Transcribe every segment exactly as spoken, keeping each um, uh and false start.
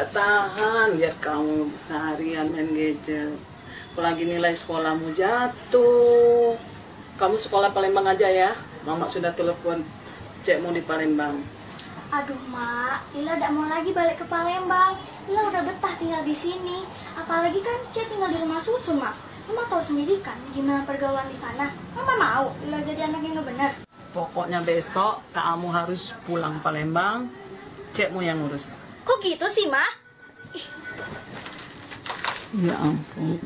Tahan, lihat kamu seharian main gadget. Apalagi nilai sekolahmu jatuh. Kamu sekolah Palembang aja ya. Mamak sudah telepon cekmu di Palembang. Aduh, Mak, Ila dak mau lagi balik ke Palembang. Ila udah betah tinggal di sini. Apalagi kan Cek tinggal di rumah susun, Mak. Mama tahu sendiri kan gimana pergaulan di sana. Mama mau Ila jadi anak yang nggak bener. Pokoknya besok kamu harus pulang Palembang. Cekmu yang ngurus. Kok gitu sih, Mah? Ya ampun.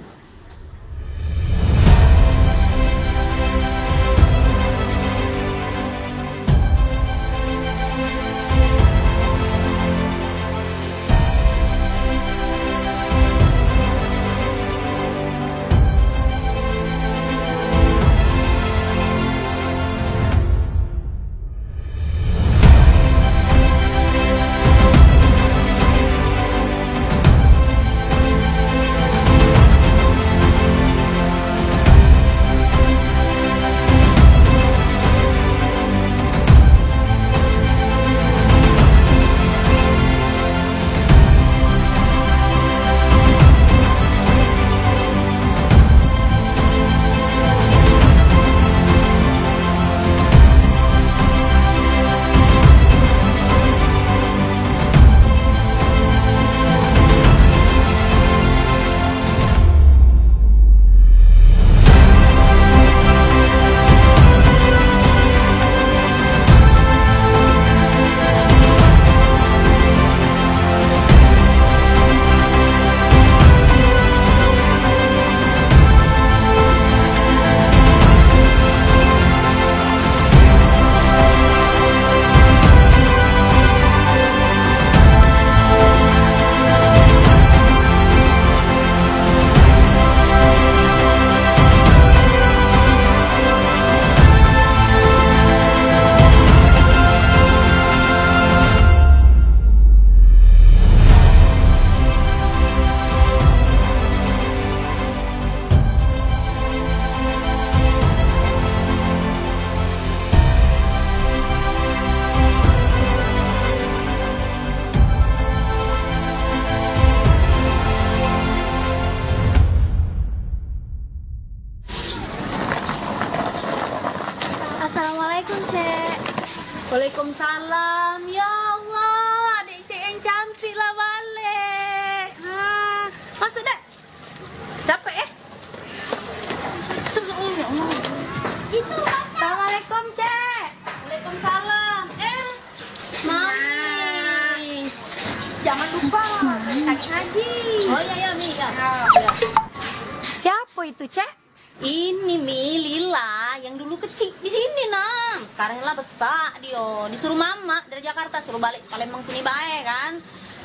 Assalamualaikum, Cek. Waalaikumsalam. Ya Allah, adik Cek yang cantik lah balik. Ha, masuk, Dek. Capek, eh? Assalamualaikum, Cek. Waalaikumsalam. Eh, Mami. Jangan lupa, tadi ngaji. Oh, iya, iya, Mi, iya. Iya. Siapa itu, Cek? Ini, Mi, Lila yang dulu kecil di sini, nah. Sekarang Lila besak dia. Disuruh mama dari Jakarta, suruh balik Palembang sini bae, kan.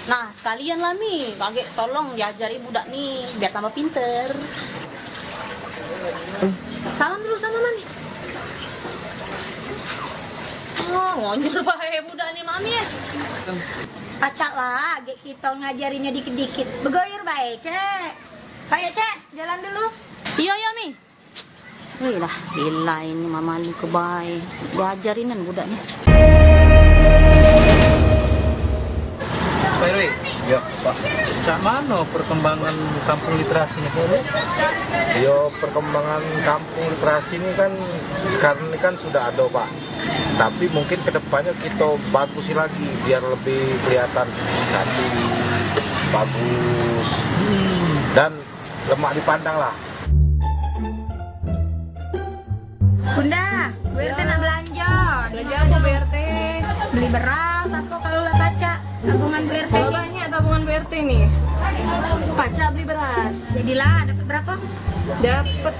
Nah, sekalian lah, Mi, kagek tolong diajari budak ni biar tambah pinter. Salam dulu sama Mami. Oh, ngonjur bae budak ni, Mami, ya. Pacak lah, gek kita ngajarinnya dikit-dikit. Begoyor bae, Cek. Ayo, Cek, jalan dulu. Iya, iya, Mi. Wih lah, gila ini Mama Lu ke bae. Diajarinan budak ni. Pak R W. Ya, Pak. Cak mano perkembangan kampung literasi ni, Pak R W? Yo, perkembangan kampung literasi ni kan sekarang ni kan sudah ada, Pak. Tapi mungkin kedepannya kita bagusi lagi biar lebih kelihatan cantik, bagus, dan lemak dipandang lah. Bunda, Bu R T nak belanja. Di mana, Bu R T? Beli beras apa kalau lah pacak tabungan Bu R T? Kalau banyak tabungan Bu R T nih. Pacak beli beras. Jadilah, dapat berapa? Dapat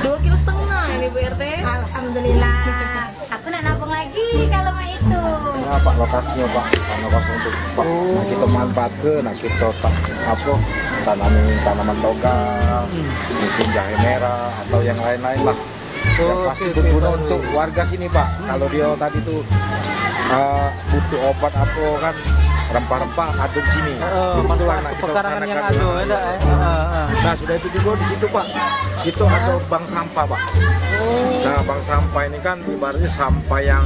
dua kilo setengah ini, Bu R T. Alhamdulillah. Aku nak nabung lagi kalau mak itu. Nah, Pak, lokasinya, Pak. Kan lokasi untuk, Pak. Oh. Nah, kita manfaat ke, nah, kita tak, apa, tanamin tanaman toga, hmm, mungkin jahe merah atau yang lain-lain lah. Oh, yang pasti oke, oke, berguna baru untuk warga sini, Pak. Hmm. Kalau dia tadi tuh, eh, butuh obat apa kan, rempah-rempah ada di sini. Heeh, itulah manfaat nak kita pekarangan yang usahakan. Ada, ya, dak, eh? Heeh, heeh. Nah, sudah itu juga di situ, Pak. Itu ada bank sampah, Pak. Oh. Nah, bank sampah ini kan ibaratnya sampah yang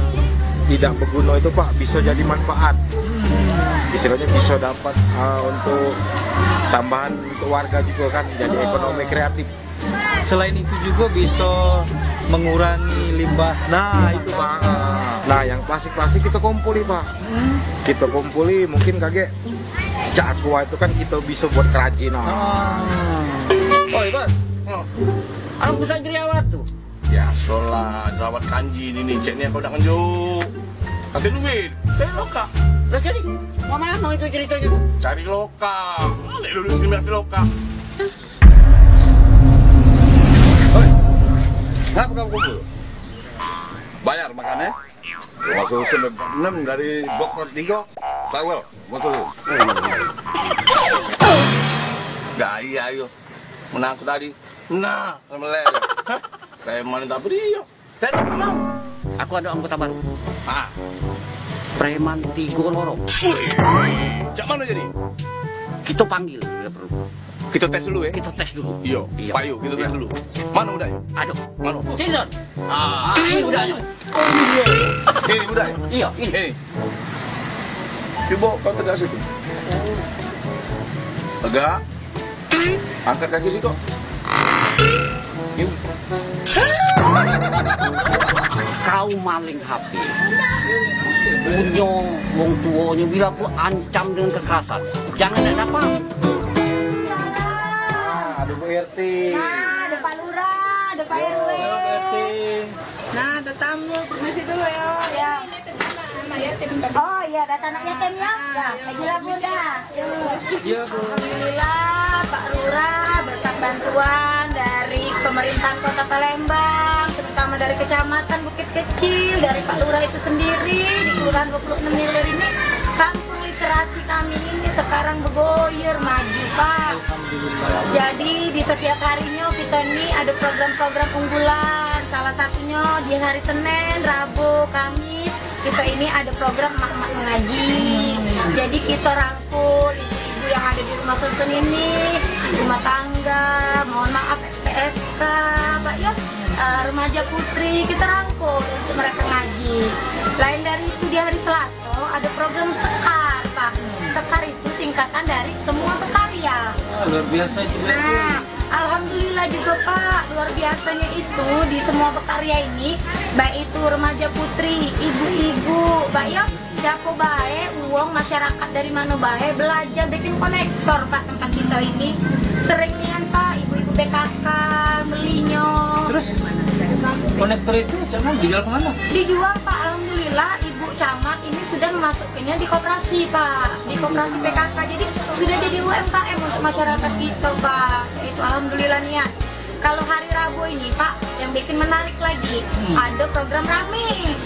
tidak berguna itu, Pak, bisa jadi manfaat. Hmm. Istilahnya bisa dapat, eh, untuk tambahan untuk warga juga kan, jadi ekonomi kreatif. Selain itu juga bisa mengurangi limbah. Nah, itu, Pak. Nah, yang plastik-plastik kita kumpuli, Pak. Kita kumpuli, mungkin kagek cak aqua itu kan kita bisa buat kerajinan. Oh, iya, Bang. Oh. Aku bisa jerawat tuh. Biasolah, jerawat kanji ni, ni. Cek ni aku nak ngenjuk. Kagek duit. Cari lokak. Lah, jadi, mau mana itu ceritanya tuh? Cari lokak. Mana dulu sini cari lokak? Hoi, ngapo kamu kumpul? Bayar makan, eh? Rumah susun enam dari blok tiga. Tawel, rumah susun. Gaya ayo. Menang aku tadi. Nah, melek. Hah? Preman tak beri yo. Aku ada anggota baru. Ah. Preman tigo lorong. Wih. Cak mano jadi? Kita panggil bila perlu. Kita tes dulu ya. Kita tes dulu. Iyo. Iyo. Payu, kita tes dulu. Mano budak yo? Aduh. Mano? Sini, Don. Ah, ini budak yo. Ini budak yo? Iyo, ini. Ini. Cuba kau tegak situ. Tegak. Angkat kaki situ. Kau maling H P. Punyo wong tuonyo bila ku ancam dengan kekerasan. Jangan nak dapat. Ah, ada Bu R T. Nah, ada Pak Lurah, ada Pak R W. Nah, ada tamu, permisi dulu ya. Ya. Oh iya, data anak yatim ya? Ya, kajilah Bunda. Alhamdulillah, Pak Lurah berkat bantuan dari pemerintahan Kota Palembang, terutama dari Kecamatan Bukit Kecil, dari Pak Lurah itu sendiri, di Kelurahan dua puluh enam Ilir ini, kampung literasi kami ini sekarang begoyer maju, Pak. Jadi, di setiap harinya kita ini ada program-program unggulan. Salah satunya di hari Senin, Rabu, Kamis, kita ini ada program emak-emak mengaji. Jadi kita rangkul ibu-ibu yang ada di rumah susun ini, rumah tangga, mohon maaf, S P S K, Pak ya, eh, remaja putri, kita rangkul untuk mereka ngaji. Lain dari itu, di hari Selasa ada program Sekar, Pak. Sekar itu singkatan dari Semua Berkarya. Ah, luar biasa itu, Bu. Nah, alhamdulillah juga, Pak, luar biasanya itu di Semua Berkarya ini, baik itu remaja putri, ibu-ibu, Pak ya, siapa bae, uang masyarakat dari mana bae belajar bikin konektor, Pak, tempat kita ini. Sering nian, Pak, ibu-ibu P K K belinyo. Terus konektor itu cak mano dijual ke mana? Dijual, Pak, alhamdulillah, Ibu Camat ini sudah memasukkannya di koperasi, Pak, di koperasi P K K. Jadi sudah jadi U M K M untuk masyarakat kita, Pak. Itu alhamdulillah nian. Kalau hari Rabu ini, Pak, yang bikin menarik lagi, ada program rame.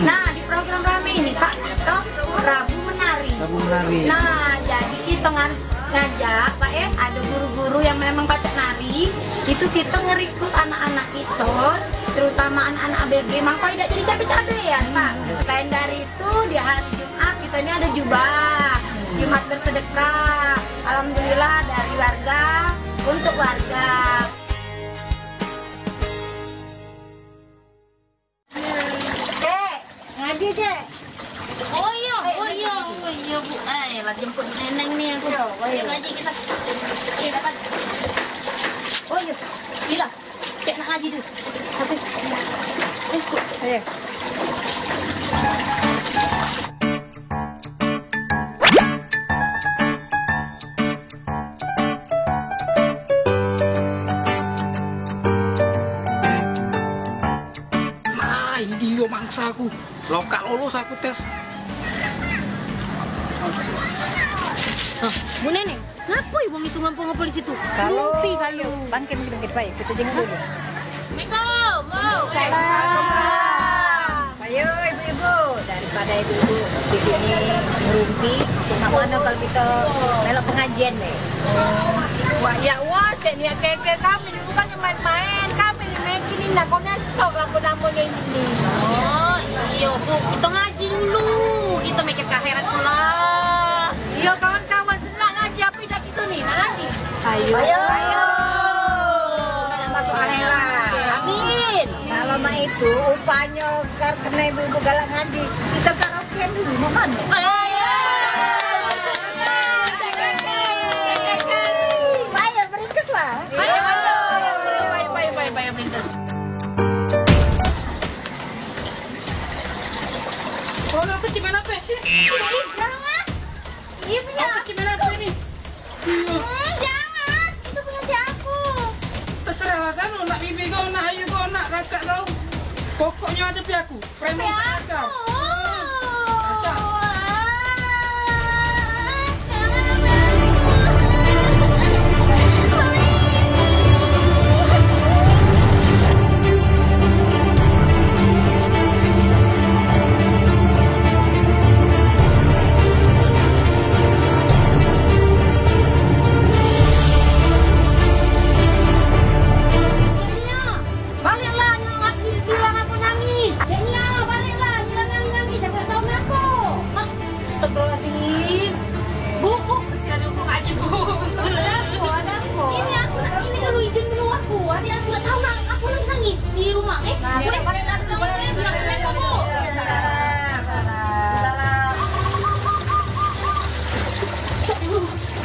Nah, di program rame ini, Pak, kita Rabu menari. Rabu menari. Nah, jadi kita ngan-, ngajak, Pak, eh, ada guru-guru yang memang pacak nari, itu kita ngerekrut anak-anak itu, terutama anak-anak A B G, mangko tidak jadi cabe-cabe ya, Pak. Selain dari itu, di hari Jumat kita ini ada jubah, Jumat bersedekah. Alhamdulillah, dari warga untuk warga. Dek, ngaji, Dek. Oh iyo, oh iyo, oh iyo, Bu. Eh, lah jemput neneng ni aku. Iyo, ayo ngaji kita. Eh, dapat. Oh iyo, gila. Cek nak ngaji tu. Satu. Eh, eh. Nah, ini dia mangsa aku. Lokak lolos aku tes. Hah, Bu Neneng, ngapo ibu ngitung lampu ngepel di situ? Kalau rumpi kalu. Bangkit, bangkit, bangkit, baik. Kita jenguk dulu. Assalamualaikum, Bu. Waalaikumsalam. Ayo, ibu-ibu, daripada ibu-ibu di sini ngerumpi, nak mano kalau kita melok pengajian deh? Wah, ya, wah, cek niat keke kami, bukannya main-main, kami ni main kini nak konektor, apa namanya ini? Oh, iyo, Bu, kita ngaji dulu, kita mikir ke akhirat pula. Iyo, kawan-kawan, senang ngaji, apa idak kita ni, nak ngaji? Ayo. Ayo. Masuk akhirat. Amin. Kalau mak itu, upanyo kar kena ibu-ibu galak ngaji, kita karaokean dulu, mau mano? Ayo. Ih, jangan. Ih, punya aku. Kau kecil mana aku ini? Hmm, jangan. Itu punya siapa? Terserah lah sano, nak bibi kau, nak ayu kau, nak kakak kau. Pokoknya ada pi aku. Preman sekarang. Baliklah, nyelak bilang aku nangis. Cek Nia, baliklah, bilang nangis, nangis, siapa tahu ngapo. Hah? Astagfirullahaladzim. Bu, bu, ya aduh, bu, ngaji, bu. Ada apa? Ada apa? Ini aku nak, ini dulu izin dulu aku. Adik aku tak tahu nak, aku lagi nangis di rumah. Eh, nah, bu, balik lagi, balik lagi, bilang assalamualaikum, bu. Salam.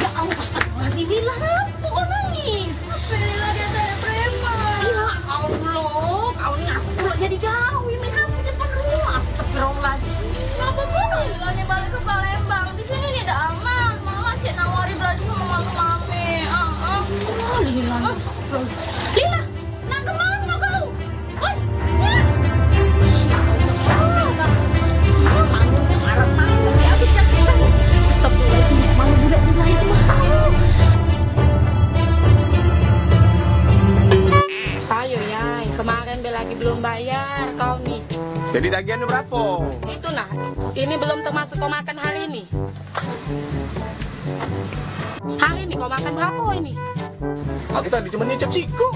Ya Allah, astagfirullahaladzim, Lila, ngapo kau nangis? Ape Lila diantar preman? Ya Allah, kau ni ngapo pulo jadi gawe main ape depan rumah? Astagfirullahaladzim. Ngapo kau? Lila ni balik ke Palembang. Di sini ni dak aman. Malah cek nawari baju sama mame. Ah, ah. Ah, Lila. Ah. Lila, nak kemana kau? Hah? Lila. Ah, nak. Ah, bangun, marah, marah, habis jam kita. Astagfirullahaladzim, mana budak-budak itu, mah? Ayo, Yai, kemarin be lagi belum bayar kau ni. Jadi tagihan berapo? Itu nah, ini belum termasuk kau makan hari ini. Hari ini kau makan berapo ini? Aku tadi cuma nyicip siko.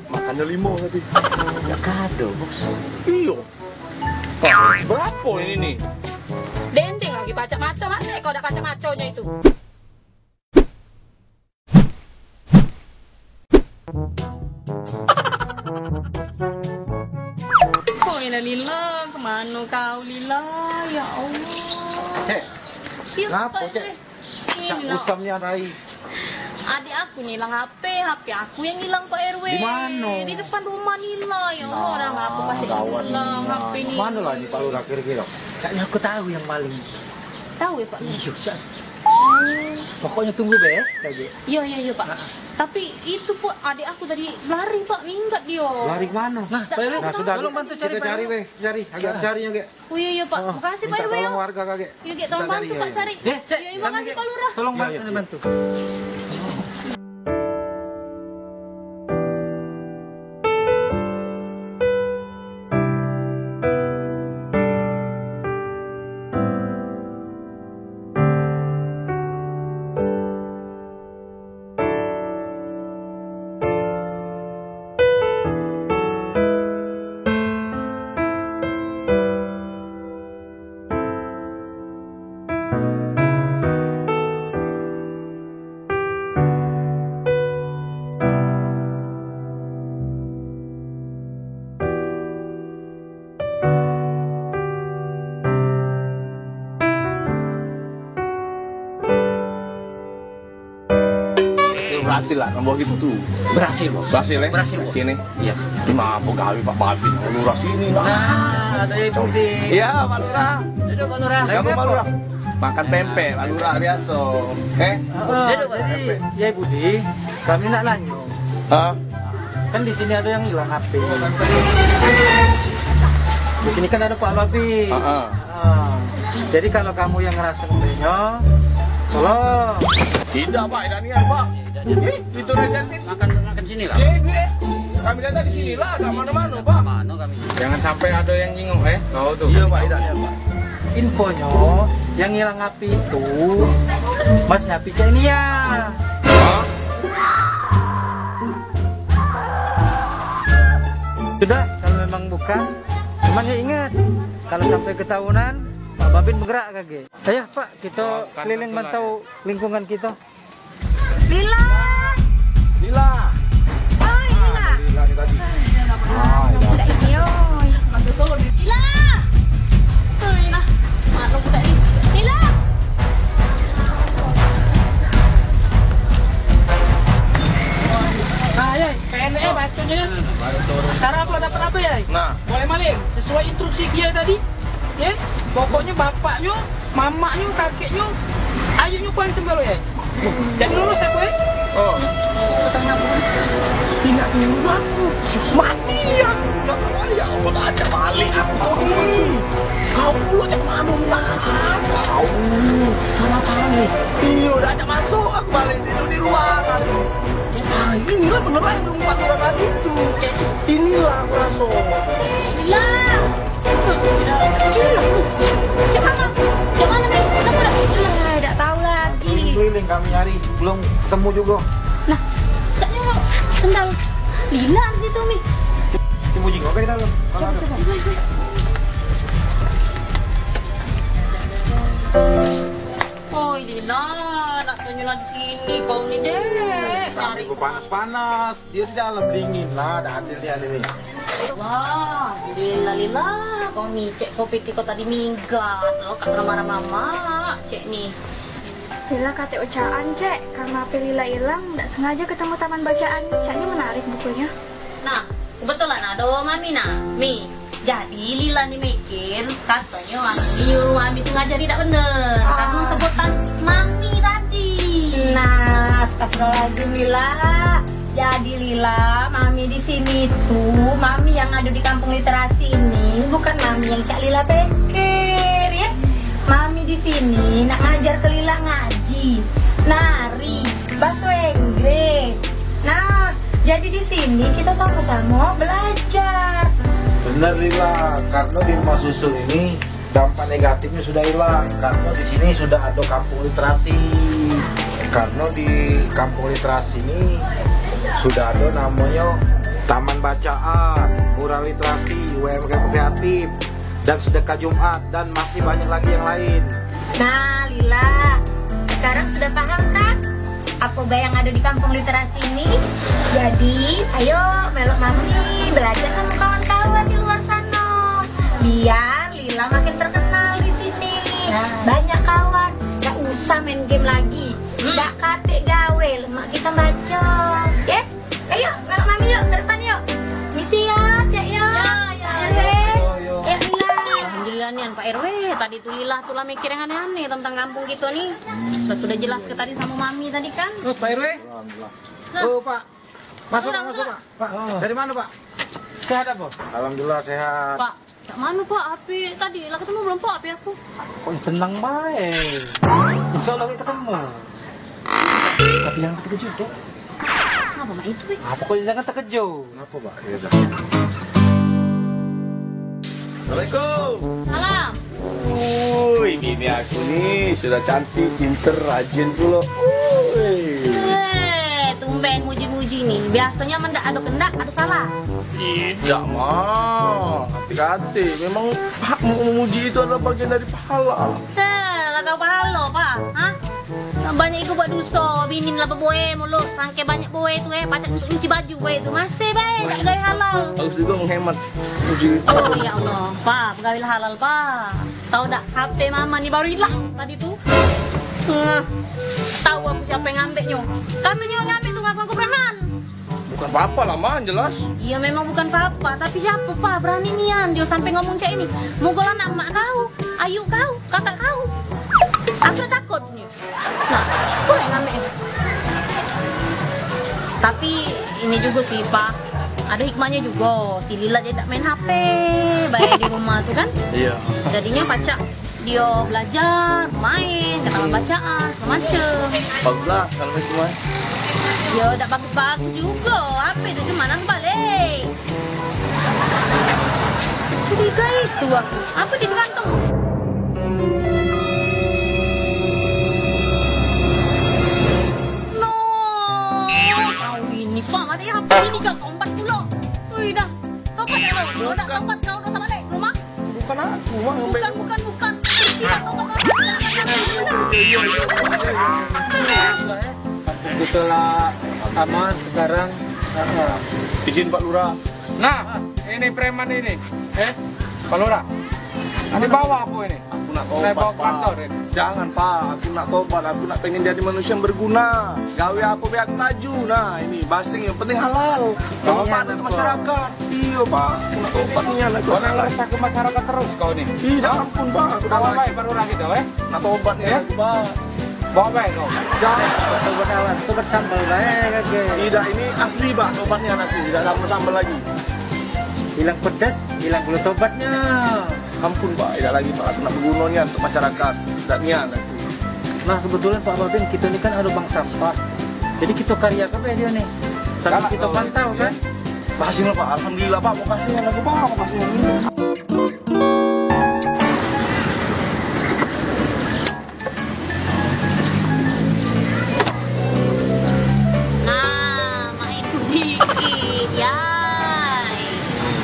Makannya limo tadi. Ya kado, Bos. Iyo. Wah, berapo ini ni? Dendeng lagi pacak maco, mati kau dak pacak maconyo itu. Kok ini Lila? Kemano kau, Lila? Ya Allah. Cek, ya, ngapo, Pak Cek? Cak kusam ni, Rai. Adik aku ngilang H P, H P aku yang hilang, Pak R W. Di mano? Di depan rumah Lila, ya Allah, orang apa pasti hilang H P ni. Mano lah ni Pak Lurah kiro-kiro? Caknyo aku tahu yang maling. Tahu ya, Pak? Iyo, Cak. Pokoknyo tunggu be, Cak. Iyo, iyo, iyo, Pak. Tapi itu, Pak, adik aku tadi lari, Pak, minggat dio. Lari ke mano? Nah, sudah, tolong bantu cari, Pak. Cari be, cari, agak cari agak. Oh iyo, iyo, Pak. Makasih, Pak R W, minta tolong warga kagek. Iyo, gek, tolong bantu, Pak, cari. Iyo, iyo, makasih, Pak Lurah. Tolong bantu. Berhasil lah, nambah gitu tuh. Berhasil, Bos. Berhasil, ya? Berhasil, Bos. Ini? Iya. Kenapa gawe Pak Babin, Lurah sini, nah. Nah, ada Ibu di. Iya, Pak Lurah. Duduk, Pak Lurah. Gabung, Pak Lurah. Makan pempek, Pak Lurah biasa. Eh? Heeh, jadi, ya, Budi, kami nak nanyo. Hah? Kan di sini ada yang hilang H P. Di sini kan ada Pak Babi. Heeh. Ah. Jadi kalau kamu yang ngerasa kembalinya, tolong. Tidak, Pak, tidak niat, Pak. Ih, itu identik. Makan, makan sini lah. Iya, Ibu, eh. Kami datang di sini lah, tak mana-mana, Pak. Mana kami? Jangan sampai ada yang nyingok, eh. Kau tuh. Iya, Pak, tidak niat, Pak. Infonyo, yang hilang H P itu masih H P Cak Nia. Sudah, kalau memang bukan, cuman ya ingat, kalau sampai ketahuan, Pak Babin bergerak kagek. Ayo, Pak, kita keliling mantau lingkungan kita. Lila. Lila. Oi, Lila. Lila ni tadi. Ah, Lila. Budak ini, oi. Lila. Oi, Lila. Maklum budak ni. Lila. Nah, ya, P N E bacanya. Sekarang aku dapat apa ya? Nah. Boleh maling. Sesuai instruksi dia tadi. Ya. Pokoknyo bapaknyo, mamaknyo, kakeknyo, ayuknyo ku ancem galo ye. Jadi lurus aku ye. Oh. Ingat dulu aku. Mati aku. Ya Allah, dak ajak balik aku tadi. Kau pulo cak mano nak? Kau salah paham ni. Iyo, dak ajak masuk aku balik, tidur di luar. Ah, inilah beneran dong empat orang tadi tu. Inilah aku raso. Hilang. Cak mano? Cak mano, Mi? Kenapa dak? Alah, dak tahu lagi. Keliling-keliling kami nyari, belum ketemu juga. Nah, caknya sendal Lila di situ, Mi. Coba jengok ke dalam. Coba, coba. Oi, Lila, nak tunjuk di sini kau ni, Dek. Nyari panas-panas. Dia di dalam dingin lah, dah hadir dia ni. Wah, Lila, Lila, kau ni cek, kau pikir kau tadi minggat, lo kak marah-marah mamak, cek ni. Lila katek ucaan, Cek, karena H P Lila ilang, dak sengaja ketemu taman bacaan, caknya menarik bukunya. Nah, kebetulan ado mami nah, Mi. Jadi Lila ni mikir, katonyo anu ni nyuruh mami tu ngajari dak bener. Ah. Karena sebutan mami tadi. Nah, astagfirullahaladzim, Lila. Jadi Lila, mami di sini tu, mami yang ado di kampung literasi ini bukan mami yang cak Lila pikir, ya. Mami di sini nak ngajar ke Lila ngaji, nari, bahasa Inggris. Nah, jadi di sini kita sama-sama belajar. Bener, Lila, karena di rumah susun ini dampak negatifnya sudah hilang, karena di sini sudah ada kampung literasi. Karena di kampung literasi ini sudah ada namanya taman bacaan, murah literasi, U M K M kreatif, dan sedekah Jumat, dan masih banyak lagi yang lain. Nah, Lila, sekarang sudah paham kan apa yang ada di kampung literasi ini? Jadi, ayo melok mami belajar sama kawan-kawan di luar sana. Biar Lila makin terkenal di sini. Nah. Banyak kawan, gak usah main game lagi. Hmm. Gak katik gawe, lemak kita baca. Ya? Ayo, melok mami yuk, ke depan yuk. Misi ya, Cek ya. Ya, ya. Erwin. Yo, yo. Ya, Lila. Alhamdulillah nian Pak R W. Tadi tu Lila tu lah mikir yang aneh-aneh tentang kampung kita ni. Lah sudah jelas ke tadi sama mami tadi kan. Oh, Pak R W. Nah. Oh, Pak. Masuk, Pak, masuk, Pak. Pak, dari mana, Pak? Sehat apa? Alhamdulillah sehat. Pak, cak mana, Pak? H P tadi lah ketemu belum, Pak, H P aku? Kok tenang bae. Insya Allah kita ketemu. Tapi jangan terkejut, Cok. Apa mak itu, Pak? Apa kok jangan terkejut? Kenapa, Pak? Ya, dah. Assalamualaikum. Salam. Woi, bini aku ni sudah cantik, pinter, rajin pula. Woi. Eh, tumben muji-muji ni. Biasanya men dak ado kendak, ado salah. Tidak, Ma. Hati-hati. Memang hak mu- memuji itu adalah bagian dari pahala. Heh, lah kau pahala, Pak. Hah? Banyak iku buat dosa, bini lah beboe mulut, sangke banyak boe tu eh, pacak untuk nyuci baju boe tu. Masih bae dak gawe halal. Bagus juga menghemat. Puji. Oh ya Allah, Pak, gawe halal, Pak. Tahu dak H P mama ni baru hilang tadi tu. Nah, tahu aku siapa yang ngambeknyo. Katonyo ngambek tu ngaku-ngaku perahan. Bukan papa lah, Man, jelas. Iya, memang bukan papa, tapi siapa, Pa, berani nian dia sampai ngomong cak ini? Moga lah anak emak kau, ayu kau, kakak kau. Aku takut. Nah, boleh ngambek. Tapi ini juga sih, Pa. Ada hikmahnya juga. Si Lila jadi tak main H P bae di rumah tu kan. Iya. Jadinya pacak dia belajar, main, ke taman bacaan, segala macem. Bagus lah kalau main semua. Ya, tak bagus-bagus juga. H P tu cuma nang balik. Curiga itu aku. Apa di kantong? No. Kau ini, Pak, mati apa ini kau kompak pula? Ui, dah. Tobat ya kau. Kalau tak tobat kau dosa balik ke rumah. Bukan aku, Mak, ngambil. Bukan, bukan, bukan. Tidak tobat dosa. Iya, iya, iya. Kita lah aman sekarang. Heeh. Izin Pak Lurah. Nah, ini preman ini. Eh, Pak Lurah. Ini bawa apa ini? Aku Tobat, Pak. Jangan, Pak. Aku nak tobat. Aku nak pengen jadi manusia yang berguna. Gawe apa be aku laju. Nah, ini basing yang penting halal. Manfaat untuk masyarakat. Iyo, Pak. Aku nak tobat ni, anak. Kau nak ngerusak ke masyarakat terus kau ni? Tidak, ampun, Pak. Aku dah lagi. Baru lagi tu, eh? Nak tobat ni aku, Pak. Bawa bae kau. Jangan. Tobat awak, tobat sambal bae kagek. Tidak, ini asli, Pak. Tobat ni anakku. Tidak ada sambal lagi. Hilang pedas, hilang gula tobatnya. Ampun, Pak, tidak lagi, Pak. Aku nak beguno nian untuk masyarakat. Tidak nian aku. Nah, kebetulan, Pak Babin, kita ni kan ada bank sampah. Jadi kita karya ke dia ni? Sambil kita pantau, kan? Berhasil, Pak. Alhamdulillah, Pak. Makasih nian aku, Pak. Makasih nian. Nah, main sedikit, yai.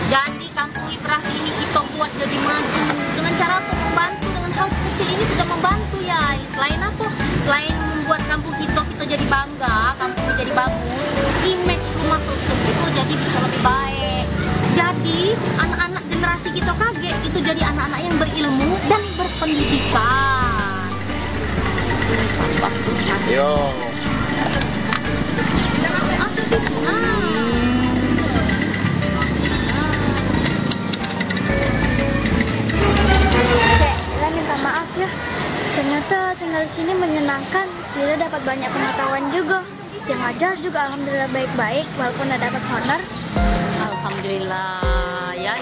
Jadi, kampung literasi ini kita buat jadi maju. Dengan cara apa? Membantu, dengan hal sekecil ini sudah membantu, yai. Selain apa? Selain membuat kampung kita, kita jadi bangga, kampung kita jadi bagus, image rumah Sosok itu jadi bisa lebih baik. Jadi, anak-anak generasi kita kagek itu jadi anak-anak yang berilmu dan berpendidikan. Yo. Asik. Ah. Cek, Lila minta maaf ya. Ternyata tinggal di sini menyenangkan. Lila dapat banyak pengetahuan juga. Yang ngajar juga alhamdulillah baik-baik, walaupun dak dapat honor. Alhamdulillah, ya.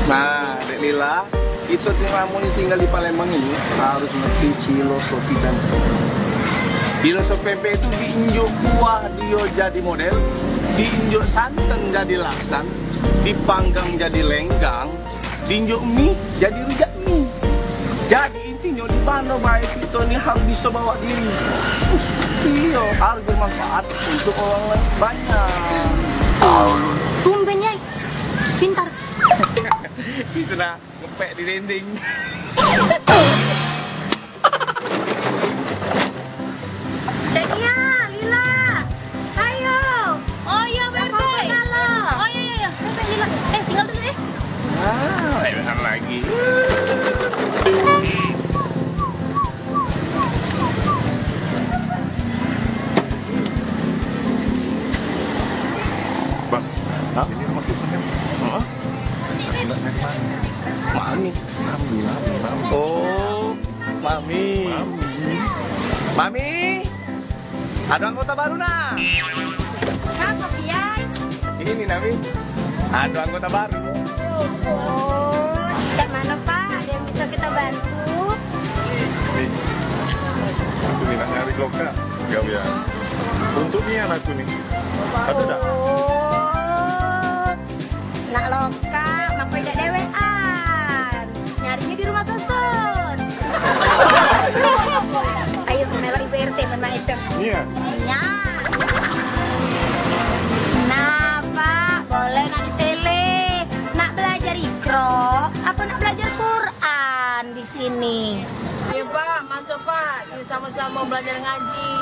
Nah, Dek Lila, kita tinggal, mun tinggal di Palembang ini harus ngerti filosofi pempek. Filosofi pempek itu diinjuk kuah dia jadi model, diinjuk santan jadi laksan, dipanggang jadi lenggang, diinjuk mi jadi rujak mi. Jadi intinyo di mano bae kito ni harus biso bawa diri. Iyo, harus bermanfaat untuk orang banyak. Tumben, Yai. Pintar. Itu nah, ngepek di dinding. Cek Nia, Lila. Ayo. Oh iyo, Pak R T. Oh iyo, iyo, iyo. Lila. Eh, tinggal dulu, eh. Ah, lewehan lagi. Bang, ini rumah Susan kan? Heeh. Mami. Mami, Mami, Mami. Oh, Mami. Mami. Mami. Ada anggota baru, nah. Apa, Piai? Ini, Nami. Ada anggota baru. Oh, cak mano, Pak? Ada yang bisa kita bantu? Nih, aku ni nak nyari lokal gawean. Untuk nian aku ni. Ada dak? Oh, nak lokal, ngapo dak dewean? Nyarinyo di rumah Susun. Ayo, melok Ibu R T, men main itu. Iya. Iya. Nah, Pak, boleh nak dipilih. Nak belajar Iqra, apa nak belajar Quran di sini? Iya, Pak, masuk, Pak. Kita sama-sama belajar ngaji.